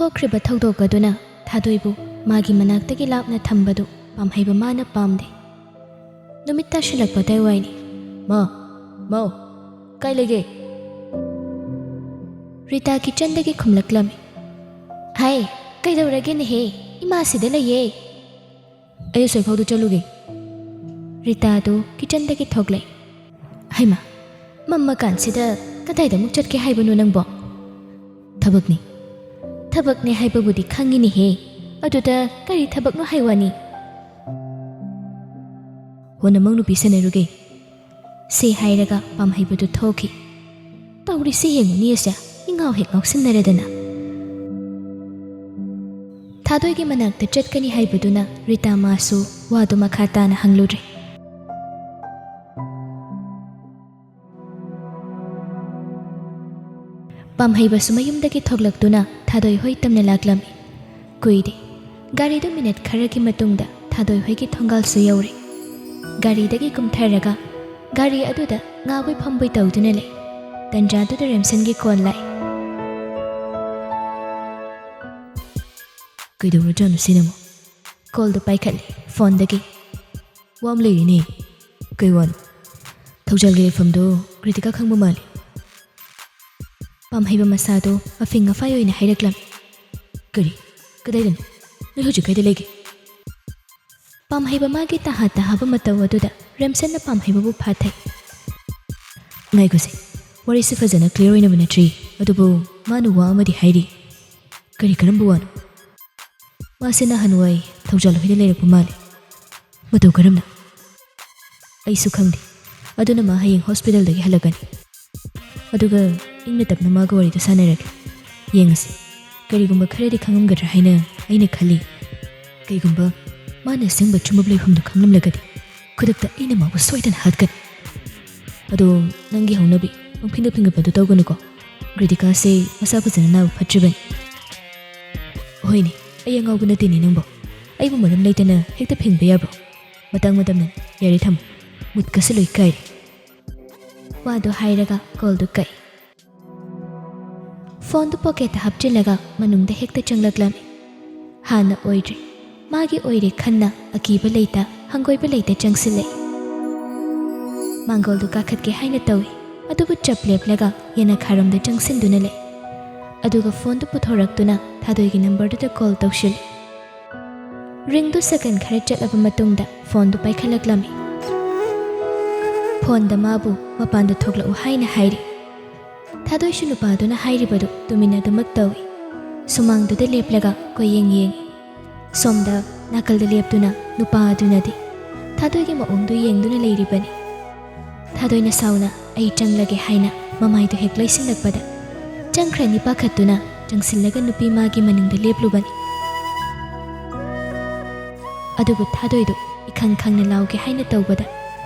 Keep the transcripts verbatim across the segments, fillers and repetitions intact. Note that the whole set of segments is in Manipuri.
ꯊꯣꯛꯈ꯭ꯔꯤꯕ ꯊꯧꯗꯣꯛ ꯑꯗꯨꯅ ꯊꯥꯗꯣꯏꯕꯨ ꯃꯥꯒꯤ ꯃꯅꯥꯛꯇꯒꯤ ꯂꯥꯞꯅ ꯊꯝꯕꯗꯨ ꯄꯥꯝꯍꯩꯕ ꯃꯥꯅ ꯄꯥꯝꯗꯦ꯫ ꯅꯨꯃꯤꯠ ꯇꯥꯁꯤꯜꯂꯛꯄ ꯑꯗꯨꯋꯥꯏꯅꯤ꯫ "ꯃꯥ, ꯃꯧ, ꯀꯥꯏ ꯂꯩꯒꯦ?" ꯔꯤꯇꯥ ꯀꯤꯆꯟꯗꯒꯤ ꯈꯨꯝꯂꯛꯂꯝꯃꯤ꯫ "ꯍꯥꯏ, ꯀꯩꯗꯧꯔꯒꯦꯅꯦꯍꯦ? ꯏꯃꯥ ꯁꯤꯗ ꯂꯩꯌꯦ꯫ ꯑꯩ ꯑꯁꯣꯏ ꯐꯥꯎꯗ ꯆꯠꯂꯨꯒꯦ꯫" ꯔꯤꯇꯥꯗꯨ ꯀꯤꯆꯟꯗꯒꯤ ꯊꯣꯛꯂꯛꯏ꯫ "ꯍꯩꯃꯥ, ꯃꯝꯃ ꯀꯥꯟꯁꯤꯗ ꯀꯗꯥꯏꯗ ꯑꯃꯨꯛ ꯆꯠꯀꯦ ꯍꯥꯏꯕꯅꯣ ꯅꯪꯕꯣ?" "ꯊꯕꯛꯅꯤ꯫" "ꯊꯕꯛꯅꯦ ꯍꯥꯏꯕꯕꯨꯗꯤ ꯈꯪꯉꯤꯅꯦꯍꯦ, ꯑꯗꯨꯗ ꯀꯔꯤ ꯊꯕꯛꯅꯣ ꯍꯥꯏ ꯋꯥꯅꯤ?" "ꯍꯣ, ꯅꯃꯧ ꯅꯨꯄꯤ ꯁꯦꯟꯅꯔꯨꯒꯦ꯫" ꯁꯤ ꯍꯥꯏꯔꯒ ꯄꯥꯝꯍꯩꯕꯗꯨ ꯊꯣꯛꯈꯤ꯫ ꯇꯧꯔꯤꯁꯤ ꯌꯦꯡꯉꯨꯅꯦ ꯑꯁꯦ, ꯏꯉꯥꯎ ꯍꯦꯛ ꯉꯥꯎꯁꯤꯟꯅꯔꯗꯅ꯫ ꯊꯥꯗꯣꯏꯒꯤ ꯃꯅꯥꯛꯇ ꯆꯠꯀꯅꯤ ꯍꯥꯏꯕꯗꯨꯅ ꯔꯤꯇꯥ ꯃꯥꯁꯨ ꯋꯥꯗꯨ ꯃꯈꯥ ꯇꯥꯅ ꯍꯪꯂꯨꯔꯦ꯫ ꯄꯥꯝꯍꯩꯕꯁꯨ ꯃꯌꯨꯝꯗꯒꯤ ꯊꯣꯛꯂꯛꯇꯨꯅ ꯊꯥꯗꯣꯏ ꯍꯣꯏ ꯇꯝꯅ ꯂꯥꯛꯂꯝꯃꯤ꯫ ꯀꯨꯏꯗꯦ, ꯒꯥꯔꯤꯗꯨ ꯃꯤꯅꯠ ꯈꯔꯒꯤ ꯃꯇꯨꯡꯗ ꯊꯥꯗꯣꯏ ꯍꯣꯏꯒꯤ ꯊꯣꯡꯒꯥꯜꯁꯨ ꯌꯧꯔꯦ꯫ ꯒꯥꯔꯤꯗꯒꯤ ꯀꯨꯝꯊꯔꯒ ꯒꯥꯔꯤ ꯑꯗꯨꯗ ꯉꯥꯎꯕꯣꯏ ꯐꯝꯕꯣꯏ ꯇꯧꯗꯨꯅ ꯂꯩ꯫ ꯇꯟꯖꯥꯗꯨꯗ ꯔꯦꯝꯁꯟꯒꯤ ꯀꯣꯜ ꯂꯥꯛꯏ꯫ "ꯀꯩꯗꯧꯔꯖꯥꯠꯅꯣ ꯁꯤꯅꯃꯣ?" ꯀꯣꯜꯗꯨ ꯄꯥꯏꯈꯠꯂꯦ ꯐꯣꯟꯗꯒꯤ꯫ "ꯋꯥ ꯑꯃ ꯂꯩꯔꯤꯅꯦ꯫" "ꯀꯩ ꯋꯥꯅꯣ?" "ꯊꯧꯖꯥꯜꯒꯤ ꯂꯩꯐꯝꯗꯣ ꯀ꯭ꯔꯤꯇꯤꯀꯥ ꯈꯪꯕ ꯃꯥꯜꯂꯤ꯫" ꯄꯥꯝꯍꯩꯕ ꯃꯁꯥꯗꯣ ꯑꯐꯤꯡ ꯑꯐꯥꯏ ꯑꯣꯏꯅ ꯍꯥꯏꯔꯛꯂꯝꯃꯤ꯫ "ꯀꯔꯤ? ꯀꯗꯥꯏꯗꯅꯣ? ꯅꯣꯏ ꯍꯧꯖꯤꯛ ꯀꯥꯏꯗ ꯂꯩꯒꯦ?" ꯄꯥꯝꯍꯩꯕ ꯃꯥꯒꯤ ꯇꯍꯥ ꯇꯍꯥꯕ ꯃꯇꯧ ꯑꯗꯨꯗ ꯔꯦꯝꯁꯟꯅ ꯄꯥꯝꯍꯩꯕꯕꯨ ꯐꯥꯊꯩ꯫ "ꯉꯥꯏꯈꯣꯁꯦ, ꯋꯥꯔꯤꯁꯦ ꯐꯖꯅ ꯀ꯭ꯂꯤꯌꯔ ꯑꯣꯏꯅꯕ ꯅꯠꯇ꯭ꯔꯤ, ꯑꯗꯨꯕꯨ ꯃꯥꯅ ꯋꯥ ꯑꯃꯗꯤ ꯍꯥꯏꯔꯤ꯫" "ꯀꯔꯤ, ꯀꯔꯝꯕ ꯋꯥꯅꯣ?" "ꯃꯥꯁꯦ ꯅꯍꯥꯟꯋꯥꯏ ꯊꯧꯖꯥꯜ ꯍꯣꯏꯗ ꯂꯩꯔꯛꯄ ꯃꯥꯜꯂꯤ꯫" "ꯃꯇꯧ ꯀꯔꯝꯅ?" "ꯑꯩꯁꯨ ꯈꯪꯗꯦ꯫ ꯑꯗꯨꯅ ꯃꯥ ꯍꯌꯦꯡ ꯍꯣꯁꯄꯤꯇꯥꯜꯗꯒꯤ ꯍꯜꯂꯛꯀꯅꯤ꯫ ꯑꯗꯨꯒ ꯏꯪꯅ ꯇꯞꯅ ꯃꯥꯒ ꯋꯥꯔꯤꯗꯣ ꯁꯥꯟꯅꯔꯒꯦ꯫ ꯌꯦꯡꯉꯁꯤ, ꯀꯔꯤꯒꯨꯝꯕ ꯈꯔꯗꯤ ꯈꯪꯉꯝꯒꯗ꯭ꯔꯥ ꯍꯥꯏꯅ ꯑꯩꯅ ꯈꯜꯂꯤ꯫ ꯀꯩꯒꯨꯝꯕ ꯃꯥꯅ ꯑꯁꯦꯡꯕ ꯆꯨꯝꯕ ꯂꯩꯐꯝꯗꯣ ꯈꯪꯂꯝꯂꯒꯗꯤ ꯈꯨꯗꯛꯇ ꯑꯩꯅ ꯃꯥꯕꯨ ꯁꯣꯏꯗꯅ ꯍꯥꯠꯀꯅꯤ꯫ ꯑꯗꯣ ꯅꯪꯒꯤ ꯍꯧꯅꯕꯤ ꯄꯪꯐꯤꯡꯗ ꯐꯤꯡꯒꯠꯄꯗꯣ ꯇꯧꯒꯅꯨꯀꯣ꯫ ꯀ꯭ꯔꯤꯇꯤꯀꯥꯁꯦ ꯃꯁꯥ ꯐꯖꯅ ꯅꯥꯕ ꯐꯠꯇ꯭ꯔꯤꯕꯅꯤ꯫" "ꯍꯣꯏꯅꯦ, ꯑꯩ ꯑꯉꯥꯎꯕ ꯅꯠꯇꯦꯅꯦ ꯅꯪꯕꯣ꯫ ꯑꯩꯕꯨ ꯃꯔꯝ ꯂꯩꯇꯅ ꯍꯦꯛꯇ ꯐꯤꯡꯕ ꯌꯥꯕ꯭ꯔꯣ? ꯃꯇꯥꯡ ꯃꯇꯝꯅꯅꯤ꯫ ꯌꯥꯔꯦ, ꯊꯝꯃꯣ꯫ ꯃꯨꯠꯀꯁꯨ ꯂꯣꯏ ꯀꯥꯏꯔꯦ꯫" ꯋꯥꯗꯣ ꯍꯥꯏꯔꯒ ꯀꯣꯜꯗꯣ ꯀꯛꯏ꯫ ꯐꯣꯟꯗꯨ ꯄꯣꯀꯦꯠꯇ ꯍꯥꯞꯆꯤꯜꯂꯒ ꯃꯅꯨꯡꯗ ꯍꯦꯛꯇ ꯆꯪꯂꯛꯂꯝꯃꯤ꯫ ꯍꯥꯟꯅ ꯑꯣꯏꯗ꯭ꯔꯦ, ꯃꯥꯒꯤ ꯑꯣꯏꯔꯦ ꯈꯟꯅ ꯑꯀꯤꯕ ꯂꯩꯇ, ꯍꯪꯒꯣꯏꯕ ꯂꯩꯇ ꯆꯪꯁꯤꯜꯂꯛꯏ꯫ ꯃꯥꯡꯒꯣꯜꯗꯨ ꯀꯥꯈꯠꯀꯦ ꯍꯥꯏꯅ ꯇꯧꯏ, ꯑꯗꯨꯕꯨ ꯆꯞ ꯂꯦꯞꯂꯒ ꯌꯦꯅꯈꯥꯔꯣꯝꯗ ꯆꯪꯁꯤꯟꯗꯨꯅ ꯂꯩ꯫ ꯑꯗꯨꯒ ꯐꯣꯟꯗꯨ ꯄꯨꯊꯣꯔꯛꯇꯨꯅ ꯊꯥꯗꯣꯏꯒꯤ ꯅꯝꯕꯔꯗꯨꯗ ꯀꯣꯜ ꯇꯧꯁꯤꯜꯂꯤ꯫ ꯔꯤꯡꯗꯨ ꯁꯦꯀꯦꯟ ꯈꯔ ꯆꯠꯂꯕ ꯃꯇꯨꯡꯗ ꯐꯣꯟꯗꯨ ꯄꯥꯏꯈꯠꯂꯛꯂꯝꯃꯤ꯫ ꯐꯣꯟꯗ ꯃꯥꯕꯨ ꯃꯄꯥꯟꯗ ꯊꯣꯛꯂꯛꯎ ꯍꯥꯏꯅ ꯍꯥꯏꯔꯤ꯫ ꯊꯥꯗꯣꯏꯁꯨ ꯅꯨꯄꯥꯗꯨꯅ ꯍꯥꯏꯔꯤꯕꯗꯨ ꯇꯨꯃꯤꯟꯅ ꯑꯗꯨꯃꯛ ꯇꯧꯏ꯫ ꯁꯨꯃꯥꯡꯗꯨꯗ ꯂꯦꯞꯂꯒ ꯀꯣꯏꯌꯦꯡ ꯌꯦꯡꯏ꯫ ꯁꯣꯝꯗ ꯅꯥꯀꯜꯗ ꯂꯦꯞꯇꯨꯅ ꯅꯨꯄꯥ ꯑꯗꯨꯅꯗꯤ ꯊꯥꯗꯣꯏꯒꯤ ꯃꯑꯣꯡꯗꯨ ꯌꯦꯡꯗꯨꯅ ꯂꯩꯔꯤꯕꯅꯤ꯫ ꯊꯥꯗꯣꯏꯅ ꯁꯥꯎꯅ "ꯑꯩ ꯆꯪꯂꯒꯦ" ꯍꯥꯏꯅ ꯃꯃꯥꯏꯗꯨ ꯍꯦꯛ ꯂꯩꯁꯤꯜꯂꯛꯄꯗ, ꯆꯪꯈ꯭ꯔꯅꯤ ꯄꯥꯈꯠꯇꯨꯅ ꯆꯪꯁꯤꯜꯂꯒ ꯅꯨꯄꯤ ꯃꯥꯒꯤ ꯃꯅꯤꯡꯗ ꯂꯦꯞꯂꯨꯕꯅꯤ꯫ ꯑꯗꯨꯕꯨ ꯊꯥꯗꯣꯏꯗꯨ ꯏꯈꯪ ꯈꯪꯅ ꯂꯥꯎꯒꯦ ꯍꯥꯏꯅ ꯇꯧꯕꯗ,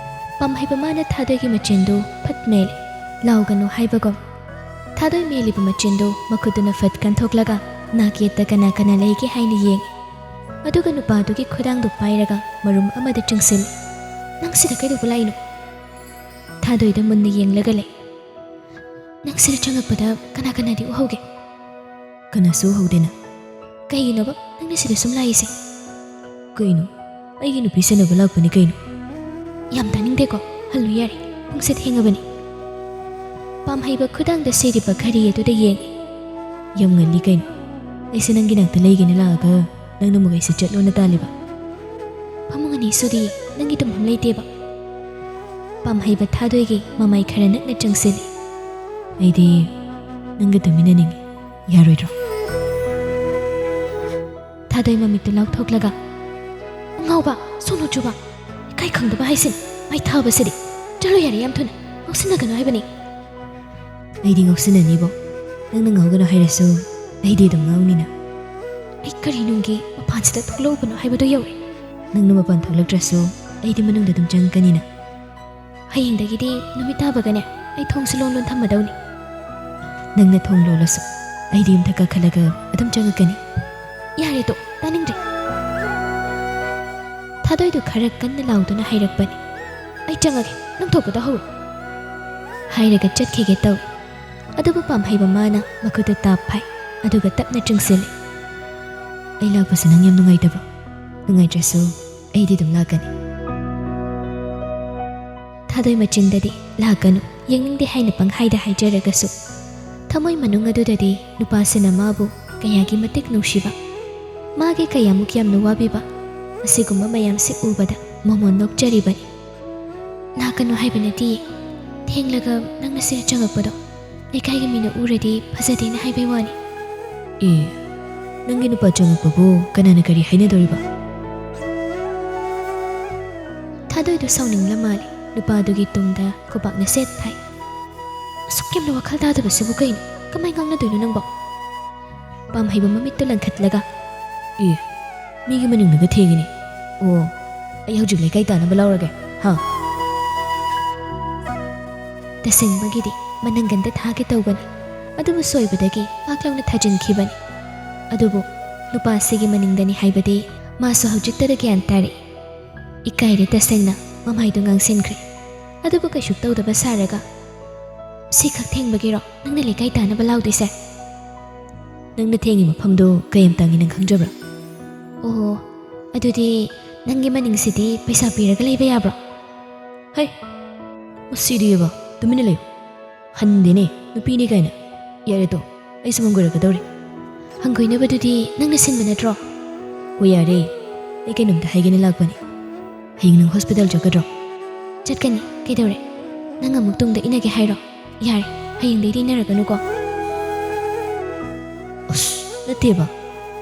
ꯄꯥꯝꯍꯩꯕ ꯃꯥꯅ ꯊꯥꯗꯣꯏꯒꯤ ꯃꯆꯤꯟꯗꯨ ꯐꯠ ꯃꯦꯜꯂꯤ, ꯂꯥꯎꯒꯅꯨ ꯍꯥꯏꯕꯒꯨꯝ꯫ ꯊꯥꯗꯣꯏ ꯃꯦꯜꯂꯤꯕ ꯃꯆꯤꯟꯗꯨ ꯃꯈꯨꯠꯇꯨꯅ ꯐꯠ ꯀꯟꯊꯣꯛꯂꯒ ꯅꯥꯛ ꯌꯦꯠꯇ ꯀꯅꯥ ꯀꯅꯥ ꯂꯩꯒꯦ ꯍꯥꯏꯅ ꯌꯦꯡꯉꯤ꯫ ꯑꯗꯨꯒ ꯅꯨꯄꯥꯗꯨꯒꯤ ꯈꯨꯗꯥꯡꯗꯨ ꯄꯥꯏꯔꯒ ꯃꯔꯨꯝ ꯑꯃꯗ ꯆꯤꯡꯁꯤꯜꯂꯤ꯫ "ꯅꯪ ꯁꯤꯗ ꯀꯩꯗꯧꯕ ꯂꯥꯛꯏꯅꯣ?" ꯊꯥꯗꯣꯏꯗ ꯃꯨꯟꯅ ꯌꯦꯡꯂꯒ ꯂꯩ꯫ "ꯅꯪ ꯁꯤꯗ ꯆꯪꯉꯛꯄꯗ ꯀꯅꯥ ꯀꯅꯥꯗꯤ ꯎꯍꯧꯒꯦ?" "ꯀꯅꯥꯁꯨ ꯎꯍꯧꯗꯦꯅ꯫" "ꯀꯩꯒꯤꯅꯣꯕ ꯅꯪꯅ ꯁꯤꯗ ꯁꯨꯝ ꯂꯥꯛꯏꯁꯦ?" "ꯀꯩꯅꯣ? ꯑꯩꯒꯤ ꯅꯨꯄꯤ ꯁꯦꯟꯅꯕ ꯂꯥꯛꯄꯅꯤ ꯀꯩꯅꯣ꯫" "ꯌꯥꯝ ꯇꯥꯅꯤꯡꯗꯦꯀꯣ, ꯍꯜꯂꯨ ꯌꯥꯔꯦ, ꯄꯨꯡꯁꯦ ꯊꯦꯡꯉꯕꯅꯤ꯫" ꯄꯥꯝꯍꯩꯕ ꯈꯨꯗꯥꯡꯗ ꯁꯤꯔꯤꯕ ꯘꯔꯤ ꯑꯗꯨꯗ ꯌꯦꯡꯉꯤ꯫ "ꯌꯥꯝ ꯉꯜꯂꯤ ꯀꯩꯅꯣ꯫ ꯑꯩꯁꯦ ꯅꯪꯒꯤ ꯅꯥꯛꯇ ꯂꯩꯒꯦꯅ ꯂꯥꯛꯑꯒ ꯅꯪꯅ ꯑꯃꯨꯛ ꯑꯩꯁꯦ ꯆꯠꯂꯣꯅ ꯇꯥꯜꯂꯤꯕ?" "ꯐꯃꯨꯡ ꯑꯅꯤ ꯁꯨꯗꯤ ꯅꯪꯒꯤ ꯇꯨꯝꯐꯝ ꯂꯩꯇꯦꯕ꯫" ꯄꯥꯝꯍꯩꯕ ꯊꯥꯗꯣꯏꯒꯤ ꯃꯃꯥꯏ ꯈꯔ ꯅꯛꯅ ꯆꯪꯁꯤꯜꯂꯤ꯫ "ꯑꯩꯗꯤ ꯅꯪꯒ ꯇꯨꯃꯤꯟꯅꯅꯤꯡꯉꯤ, ꯌꯥꯔꯣꯏꯗ꯭ꯔꯣ?" ꯊꯥꯗꯣꯏ ꯃꯃꯤꯠꯇꯨ ꯂꯥꯎꯊꯣꯛꯂꯒ, "ꯑꯉꯥꯎꯕ, ꯁꯣꯅꯣ ꯆꯨꯕ, ꯏꯀꯥꯏ ꯈꯪꯗꯕ ꯍꯥꯏꯁꯤꯅ ꯃꯩ ꯊꯥꯕꯁꯤꯗꯤ꯫ ꯆꯠꯂꯣ ꯌꯥꯔꯦ, ꯌꯥꯝ ꯊꯨꯅ, ꯉꯥꯎꯁꯤꯟꯅꯒꯅꯨ ꯍꯥꯏꯕꯅꯤ꯫" "ꯑꯩꯗꯤ ꯉꯥꯎꯁꯤꯟꯅꯅꯤꯕꯣ, ꯅꯪꯅ ꯉꯥꯎꯒꯅꯨ ꯍꯥꯏꯔꯁꯨ ꯑꯩꯗꯤ ꯑꯗꯨꯝ ꯉꯥꯎꯅꯤꯅ꯫" "ꯑꯩ ꯀꯔꯤ ꯅꯨꯡꯒꯤ ꯃꯄꯥꯟꯁꯤꯗ ꯊꯣꯛꯂꯛꯎꯕꯅꯣ ꯍꯥꯏꯕꯗꯨ ꯌꯧꯔꯦ꯫" "ꯅꯪꯅ ꯃꯄꯥꯟ ꯊꯣꯛꯂꯛꯇ꯭ꯔꯁꯨ ꯑꯩꯗꯤ ꯃꯅꯨꯡꯗ ꯑꯗꯨꯝ ꯆꯪꯉꯛꯀꯅꯤꯅ꯫" "ꯍꯌꯦꯡꯗꯒꯤꯗꯤ ꯅꯨꯃꯤꯠ ꯇꯥꯕꯒꯅꯦ ꯑꯩ ꯊꯣꯡꯁꯨ ꯂꯣꯟ ꯂꯣꯟ ꯊꯝꯃꯗꯧꯅꯤ꯫" "ꯅꯪꯅ ꯊꯣꯡ ꯂꯣꯜꯂꯁꯨ ꯑꯩꯗꯤ ꯌꯨꯝꯗ ꯀꯥꯈꯠꯂꯒ ꯑꯗꯨꯝ ꯆꯪꯉꯛꯀꯅꯤ꯫" "ꯌꯥꯔꯦ ꯇꯣ, ꯇꯥꯅꯤꯡꯗ꯭ꯔꯦ꯫" ꯊꯥꯗꯣꯏꯗꯨ ꯈꯔ ꯀꯟꯅ ꯂꯥꯎꯗꯨꯅ ꯍꯥꯏꯔꯛꯄꯅꯤ꯫ "ꯑꯩ ꯆꯪꯉꯒꯦ, ꯅꯪ ꯊꯣꯛꯄꯗꯣ ꯍꯧꯔꯣ꯫" ꯍꯥꯏꯔꯒ ꯆꯠꯈꯤꯒꯦ ꯇꯧꯏ꯫ ꯑꯗꯨꯕꯨ ꯄꯥꯝꯍꯩꯕ ꯃꯥꯅ ꯃꯈꯨꯠꯇ ꯇꯥꯞ ꯐꯥꯏ, ꯑꯗꯨꯒ ꯇꯞꯅ ꯆꯤꯡꯁꯤꯜꯂꯤ꯫ "ꯑꯩ ꯂꯥꯛꯄꯁꯦ ꯅꯪ ꯌꯥꯝ ꯅꯨꯡꯉꯥꯏꯇꯕ꯭ꯔꯣ? ꯅꯨꯡꯉꯥꯏꯇ꯭ꯔꯁꯨ ꯑꯩꯗꯤ ꯑꯗꯨꯝ ꯂꯥꯛꯀꯅꯤ꯫" ꯊꯥꯗꯣꯏ ꯃꯆꯤꯟꯗꯗꯤ "ꯂꯥꯛꯀꯅꯨ, ꯌꯦꯡꯅꯤꯡꯗꯦ" ꯍꯥꯏꯅ ꯄꯪꯍꯥꯏꯗ ꯍꯥꯏꯖꯔꯒꯁꯨ, ꯊꯃꯣꯏ ꯃꯅꯨꯡ ꯑꯗꯨꯗꯗꯤ ꯅꯨꯄꯥꯁꯤꯅ ꯃꯥꯕꯨ ꯀꯌꯥꯒꯤ ꯃꯇꯤꯛ ꯅꯨꯡꯁꯤꯕ꯫ ꯃꯥꯒꯤ ꯀꯌꯥꯃꯨꯛ ꯌꯥꯝꯅ ꯋꯥꯕꯤꯕ꯫ ꯑꯁꯤꯒꯨꯝꯕ ꯃꯌꯥꯝꯁꯤ ꯎꯕꯗ ꯃꯣꯃꯣꯟ ꯅꯣꯛꯆꯔꯤꯕꯅꯤ꯫ "ꯂꯥꯛꯀꯅꯨ ꯍꯥꯏꯕ ꯅꯠꯇꯤꯌꯦ꯫ ꯊꯦꯡꯂꯒ ꯅꯪꯅ ꯁꯤꯗ ꯆꯪꯉꯛꯄꯗꯣ ꯂꯩꯀꯥꯏꯒꯤ ꯃꯤꯅ ꯎꯔꯗꯤ ꯐꯖꯗꯦꯅ ꯍꯥꯏꯕꯩ ꯋꯥꯅꯤ꯫" "ꯑꯦ, ꯅꯪꯒꯤ ꯅꯨꯄꯥ ꯆꯪꯉꯛꯄꯕꯨ ꯀꯅꯥꯅ ꯀꯔꯤ ꯍꯥꯏꯅꯗꯣꯔꯤꯕ?" ꯊꯥꯗꯣꯏꯗꯣ ꯁꯥꯎꯅꯤꯡꯂ ꯃꯥꯜꯂꯦ꯫ ꯅꯨꯄꯥꯗꯨꯒꯤ ꯇꯨꯡꯗ ꯈꯨꯕꯥꯛꯅ ꯁꯦꯠ ꯊꯥꯏ꯫ "ꯑꯁꯨꯛ ꯌꯥꯝꯅ ꯋꯥꯈꯜ ꯇꯥꯗꯕꯁꯤꯕꯨ ꯀꯩꯅꯣ? ꯀꯃꯥꯏ ꯉꯥꯡꯅꯗꯣꯏꯅꯣ ꯅꯪꯕꯣ?" ꯄꯥꯝꯍꯩꯕ ꯃꯃꯤꯠꯇꯨ ꯂꯪꯈꯠꯂꯒ, "ꯑꯦ, ꯃꯤꯒꯤ ꯃꯅꯤꯡꯗꯒ ꯊꯦꯡꯉꯤꯅꯦ꯫ ꯑꯣ, ꯑꯩ ꯍꯧꯖꯤꯛ ꯂꯩꯀꯥꯏ ꯇꯥꯅꯕ ꯂꯥꯎꯔꯒꯦ, ꯍꯥ?" ꯇꯁꯦꯡꯕꯒꯤꯗꯤ ꯃꯅꯪꯒꯟꯗ ꯊꯥꯒꯦ ꯇꯧꯕꯅꯤ, ꯑꯗꯨꯕꯨ ꯁꯣꯏꯕꯗꯒꯤ ꯄꯥꯛ ꯂꯥꯎꯅ ꯊꯥꯖꯤꯟꯈꯤꯕꯅꯤ꯫ ꯑꯗꯨꯕꯨ ꯅꯨꯄꯥꯁꯤꯒꯤ ꯃꯅꯤꯡꯗꯅꯤ ꯍꯥꯏꯕꯗꯤ ꯃꯥꯁꯨ ꯍꯧꯖꯤꯛꯇꯗ ꯒ꯭ꯌꯥꯟ ꯇꯥꯔꯛꯏ꯫ ꯏꯀꯥꯏꯔꯦ ꯇꯁꯦꯡꯅ꯫ ꯃꯃꯥꯏꯗꯨ ꯉꯥꯡꯁꯤꯟꯈ꯭ꯔꯦ꯫ ꯑꯗꯨꯕꯨ ꯀꯩꯁꯨ ꯇꯧꯗꯕ ꯁꯥꯔꯒ, "ꯁꯤꯈꯛ ꯊꯦꯡꯕꯒꯤꯔꯣ ꯅꯪꯅ ꯂꯩꯀꯥꯏ ꯇꯥꯅꯕ ꯂꯥꯎꯗꯣꯏꯁꯦ?" "ꯅꯪꯅ ꯊꯦꯡꯉꯤ ꯃꯐꯝꯗꯣ ꯀꯌꯥꯝ ꯇꯥꯡꯉꯤ ꯅꯪ ꯈꯪꯖꯕ꯭ꯔꯥ?" "ꯑꯣ, ꯑꯗꯨꯗꯤ ꯅꯪꯒꯤ ꯃꯅꯤꯡꯁꯤꯗꯤ ꯄꯩꯁꯥ ꯄꯤꯔꯒ ꯂꯩꯕ ꯌꯥꯕ꯭ꯔꯣ?" "ꯍꯩ, ꯃꯁꯤꯗꯤꯕ, ꯇꯨꯃꯤꯟꯅ ꯂꯩꯌꯨ꯫ ꯍꯟꯗꯦꯅꯦ, ꯅꯨꯄꯤꯅꯤ ꯀꯥꯏꯅ꯫ ꯌꯥꯔꯦ ꯇꯣ, ꯑꯩꯁꯨ ꯍꯪꯒꯣꯏꯔꯛꯀꯗꯧꯔꯦ꯫" "ꯍꯪꯒꯣꯏꯅꯕꯗꯨꯗꯤ ꯅꯪꯅ ꯁꯤꯟꯕ ꯅꯠꯇ꯭ꯔꯣ?" "ꯍꯣꯏ ꯌꯥꯔꯦ, ꯑꯩ ꯀꯩꯅꯣꯝꯇ ꯍꯥꯏꯒꯦꯅ ꯂꯥꯛꯄꯅꯤ꯫ ꯍꯌꯦꯡ ꯅꯪ ꯍꯣꯁꯄꯤꯇꯥꯜ ꯆꯠꯀꯗ꯭ꯔꯣ?" "ꯆꯠꯀꯅꯤ, ꯀꯩꯗꯧꯔꯦ? ꯅꯪ ꯑꯃꯨꯛ ꯇꯨꯡꯗ ꯏꯟꯅꯒꯦ ꯍꯥꯏꯔꯣ? ꯌꯥꯔꯦ, ꯍꯌꯦꯡꯗꯩꯗꯤ ꯏꯟꯅꯔꯛꯀꯅꯨꯀꯣ꯫" "ꯑꯁ, ꯅꯠꯇꯦꯕ,